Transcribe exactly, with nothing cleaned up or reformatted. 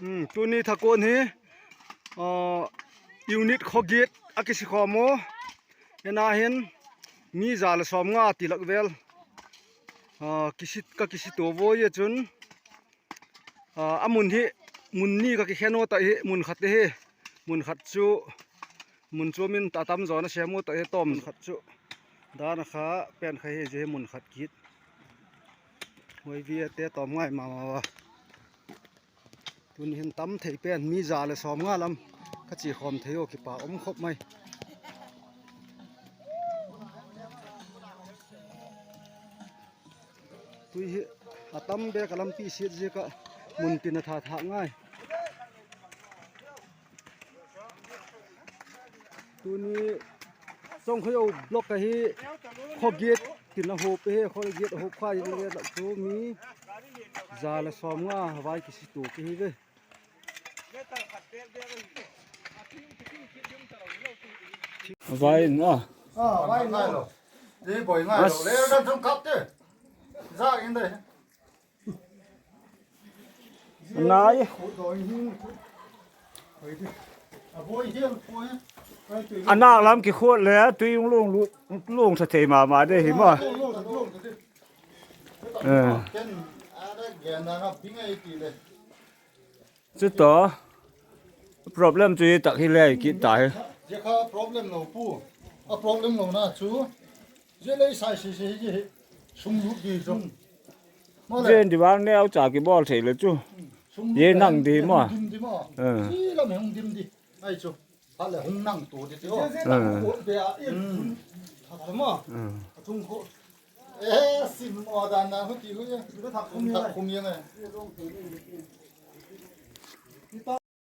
Hmm, tuni thakuan hi, ah, unit khaw giat a kisikhawm u. Hena hin mi za le sawmnga ti lak vel, ah, kisi, ka kisitua voi a chun, ah, a mun hi, mun ni ka kikhen u ta hi, mun khat hi, mun khat chu, mun chu min ta tam zaw na sem u ta hi, tawm khat chu dan a kha pen kha hi, zia hi mun khat kit. Huai viate tawm ngai ma ma a. Tuni hin tam thei pen mi za le sawmnga lam ka chia khawm thei u, kipak um khop mai. Tui hi a tam bek a lampi siat ziak ah mun tin a tha thak ngai. Tuni Chawngkhoyo block ahi, khaw giat tin a hup hi, khaw giat a hup kha in le lak chu mi za le sawmnga vai kisitua ki hi ve. Vai in a. Ah, vai in a. Ti boi ngai lo. As- Le dan thum kap te. Za in de. Nai. A nak lam kikhuat le tui hung lung lut, lung tha thei ma ma de hi maw. Eh. Chu tawh, problem chu hi tak hi le kit ta hi. Zia kha problem lo pu. A problem lo na chu. Zia lei sai si si hi sung lut di chu. Zia in di vang neu cha kibawl thei le chu. Zia nang di maw. Dim di maw. Eh. Zia lam hung dim di. Ai chu. Phat le hung nang tu di ti o. Eh. Ul be a in. Khat le maw. Eh. A chung kho. Eh, sim o dan na hu ti hu ye. Thak khum ye. Thak khum ye ngai.